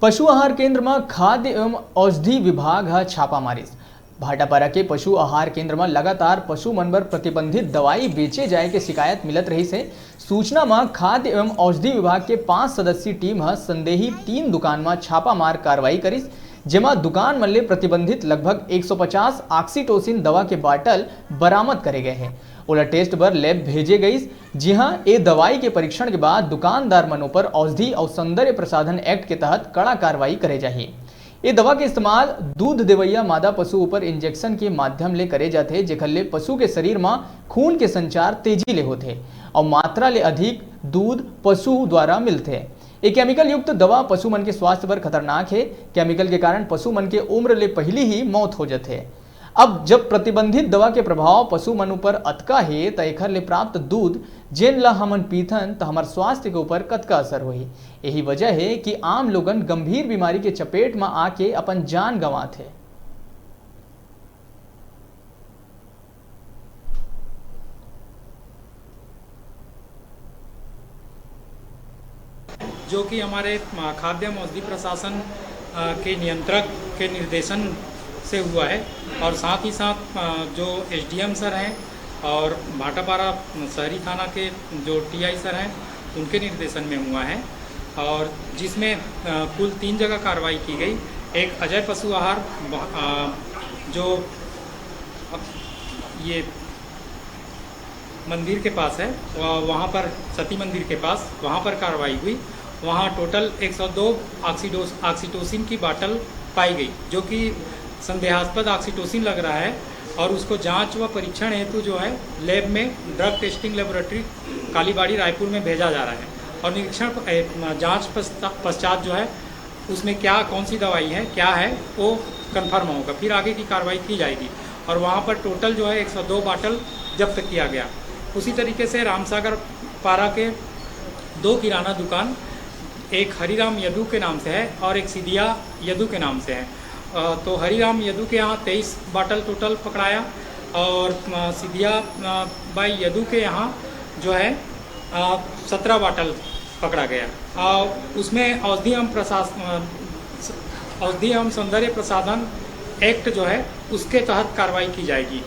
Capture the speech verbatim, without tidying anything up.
पशु आहार केंद्र म खाद्य एवं औषधि विभाग ह छापा मारिस। भाटापारा के पशु आहार केंद्र म लगातार पशु मन बर प्रतिबंधित दवाई बेचे जाए के शिकायत मिलत रहिस हे। सूचना म खाद्य एवं औषधि विभाग के पांच सदस्यीय टीम ह संदेही तीन दुकान म छापामार कार्रवाई करिस, जेमा दुकान मन ले प्रतिबंधित लगभग एक सौ पचास oxytocin दवा के बाटल बरामद करे गए हे। ओला टेस्ट बर लैब भेजे गईस, जिहां ए दवाई के परीक्षण के बाद दुकानदार मन ऊपर औषधि अउ सौंदर्य प्रसाधन एक्ट के तहत कड़ा कार्रवाई करे जाही। ए दवा के इस्तेमाल दूध देवइया मादा पशु ऊपर इंजेक्शन के माध्यम ले करे जाथे, जेखर ले पशु के शरीर म खून के संचार तेजी ले होथे अउ मात्रा ले अधिक दूध पशु द्वारा मिलथे। ए केमिकल युक्त दवा पशु मन के स्वास्थ्य बर खतरनाक हे। केमिकल के कारण पशु मन के उम्र ले पहिली ही मौत हो जथे। अब जब प्रतिबंधित दवा के प्रभाव पशु मन ऊपर अतका हे, त एखर ले प्राप्त दूध जेन ल हमन पीथन, त हमर स्वास्थ्य के ऊपर कतका असर होही। यही वजह हे कि आम लोगन गंभीर बीमारी के चपेट म आके अपन जान गंवात हे। जो कि हमारे, अ, खाद्य एवं औषधि प्रशासन, अ, के नियंत्रक के निर्देशन से हुआ है और साथ ही साथ, अ, जो एसडीएम सर हैं और भाटापारा शहरी थाना के जो टीआई सर हैं, उनके निर्देशन में हुआ है और जिसमें, अ, कुल तीन जगह कार्रवाई की गई। एक अजय पशु आहार, ब-, अ, जो ये मंदिर के पास है, वह-, वहाँ पर सती मंदिर के पास, वहाँ पर कार्रवाई हुई। वहाँ टोटल एक सौ दो ऑक्सीडोस-, ऑक्सीटोसिन की बाटल पाई गई, जो कि संदेहास्पद ऑक्सीटोसिन लग रहा है और उसको जांच व परीक्षण हेतु जो है लैब में drug testing laboratory Kalibari Raipur में भेजा जा रहा है और निरीक्षण प-, ए, जांच पश्चा-, पश्चात जो है उसमें क्या, कौन सी दवाई है, क्या है, वो कंफर्म होगा, फिर आगे की कार्रवाई की जाएगी। और वहाँ पर टोटल जो है एक सौ दो बाटल जब्त किया गया। उसी तरीके से रामसागर पारा के दो किराना दुकान, एक हरिराम यदु के नाम से है और एक सिदिया यदु के नाम से है। अ, तो हरिराम यदु के यहाँ तेईस बाटल टोटल पकड़ाया और, अ, सिदिया, अ, बाई यदु के यहाँ जो है, अ, सत्रह बाटल पकड़ा गया। अ, उसमें औषधि एवं प्रशास-, अ, औषधि एवं सौंदर्य प्रसाधन एक्ट जो है, उसके तहत कार्रवाई की जाएगी।